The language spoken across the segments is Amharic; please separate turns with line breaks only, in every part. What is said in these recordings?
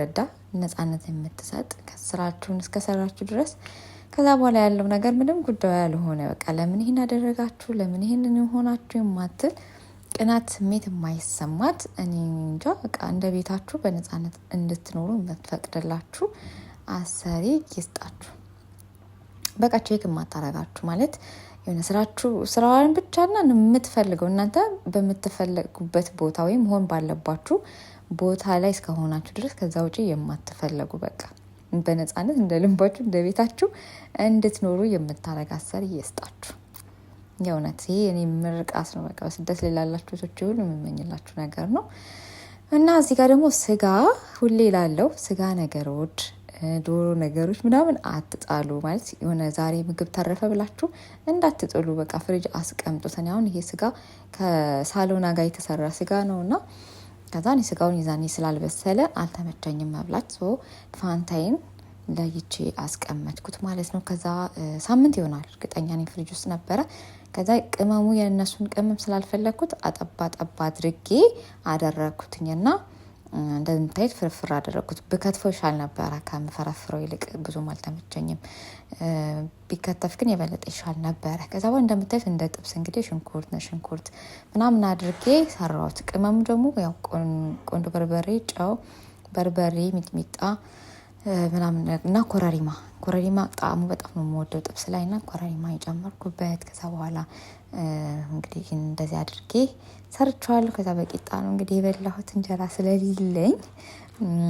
የምትረዳ፣ ነጻነት የምትሰጥ፣ ከስራችሁን እስከሰራችሁ ድረስ ከዛ በኋላ ያለው ነገር ምንም ጉዳዩ ያልሆነ፣ በቃ ለምን ይህን አደረጋችሁ፣ ለምን ይህንን ሆናችሁ የማትል፣ ቅናት ስሜት የማይሰማት፣ እኔ እንጃ በቃ እንደ ቤታችሁ በነጻነት እንድትኖሩ የምትፈቅድላችሁ አሰሪ ይስጣችሁ። በቃ check የማታረጋችሁ ማለት የሆነ ስራችሁ ስራዋን ብቻና የምትፈልገው እናንተ በምትፈለጉበት ቦታ ወይም መሆን ባለባችሁ ቦታ ላይ እስከሆናችሁ ድረስ ከዛ ውጪ የማትፈለጉ፣ በቃ በነፃነት እንደ ልባችሁ እንደ ቤታችሁ እንድትኖሩ የምታረግ አሰሪ ይስጣችሁ። የእውነት ይሄ እኔ ምርቃት ነው። በቃ በስደት ላይ ላላችሁ እህቶቼ ሁሉ የምመኝላችሁ ነገር ነው። እና እዚህ ጋር ደግሞ ስጋ ሁሌ ላለው ስጋ ነገሮች፣ ዶሮ ነገሮች ምናምን አትጣሉ። ማለት የሆነ ዛሬ ምግብ ተረፈ ብላችሁ እንዳትጥሉ፣ በቃ ፍሪጅ አስቀምጡት። እኔ አሁን ይሄ ስጋ ከሳሎና ጋር የተሰራ ስጋ ነው እና ከዛ እኔ ስጋውን ይዛኔ ስላልበሰለ አልተመቸኝም መብላት። So ፋንታይን ለይቼ አስቀመጥኩት ማለት ነው። ከዛ ሳምንት ይሆናል እርግጠኛ ነኝ ፍሪጅ ውስጥ ነበረ። ከዛ ቅመሙ የእነሱን ቅመም ስላልፈለግኩት አጠባ ጠባ አድርጌ አደረግኩትኝና እንደምታዩት ፍርፍር አደረግኩት። ብከትፈው ይሻል ነበረ ከምፈረፍረው ይልቅ፣ ብዙም አልተመቸኝም። ቢከተፍ ግን የበለጠ ይሻል ነበረ። ከዛ በኋላ እንደምታዩት እንደ ጥብስ እንግዲህ ሽንኩርት፣ ሽንኩርት ምናምን አድርጌ ሰራሁት። ቅመሙ ደግሞ ያው ቆንዶ በርበሬ፣ ጨው፣ በርበሬ፣ ሚጥሚጣ ምናምን እና ኮረሪማ። ኮረሪማ ጣዕሙ በጣም ነው የምወደው ጥብስ ላይ እና ኮረሪማ የጨመርኩበት። ከዛ በኋላ እንግዲህ እንደዚህ አድርጌ ሰርቼዋለሁ። ከዛ በቂጣ ነው እንግዲህ የበላሁት እንጀራ ስለሌለኝ።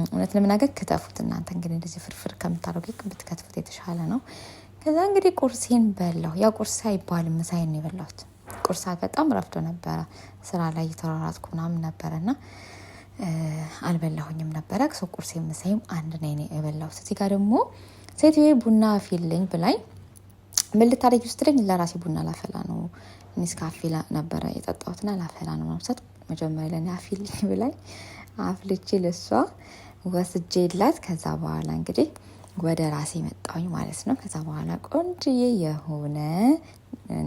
እውነት ለመናገር ክተፉት እናንተ እንግዲህ እንደዚህ ፍርፍር ከምታደርጉ ብትከትፉት የተሻለ ነው። ከዛ እንግዲህ ቁርሴን በላሁ። ያው ቁርስ አይባልም፣ ምሳዬን ነው የበላሁት። ቁርስ ሰዓት በጣም ረፍዶ ነበረ። ስራ ላይ እየተሯሯጥኩ ምናምን ነበረና አልበላሁኝም ነበረ። So ቁርሴም ምሳዬም አንድ ነው የበላሁት። እዚህ ጋር ደግሞ ሴትዬ ቡና አፊልኝ ብላኝ ምን ልታደርጊ ስትለኝ ለራሴ ቡና ላፈላ ነው፣ ኔስካፌ ነበረ የጠጣሁትና ላፈላ ነው ማምሰት መጀመሪያ ለእኔ አፊልኝ ብላኝ አፍልቼ ለሷ ወስጄላት ከዛ በኋላ እንግዲህ ወደ ራሴ መጣሁኝ ማለት ነው። ከዛ በኋላ ቆንጅዬ የሆነ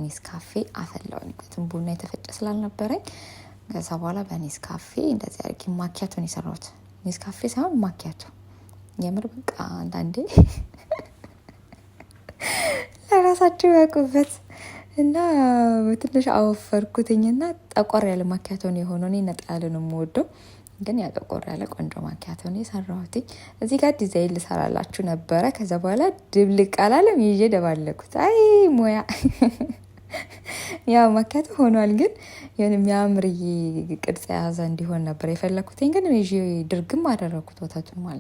ኔስካፌ አፈላሁኝ። ምክንያቱም ቡና የተፈጨ ስላልነበረኝ ከዛ በኋላ በኔስካፌ እንደዚህ አድርጌ ማኪያቶ ነው የሰራሁት። ኔስካፌ ሳይሆን ማኪያቶ። የምር በቃ አንዳንዴ ለራሳቸው ያውቁበት እና ትንሽ አወፈርኩትኝና ጠቆር ያለ ማኪያቶ ነው የሆነው። እኔ ነጣ ያለ ነው የምወደው፣ ግን ያ ጠቆር ያለ ቆንጆ ማኪያቶ ነው የሰራሁትኝ። እዚህ ጋር ዲዛይን ልሰራላችሁ ነበረ። ከዛ በኋላ ድብልቅ አላለም ይዤ ደባለኩት። አይ ሙያ፣ ያው ማኪያቶ ሆኗል፣ ግን የሆነ የሚያምር ቅርጽ የያዘ እንዲሆን ነበር የፈለኩትኝ። ግን ይዤ ድርግም አደረኩት ወተቱን ማለት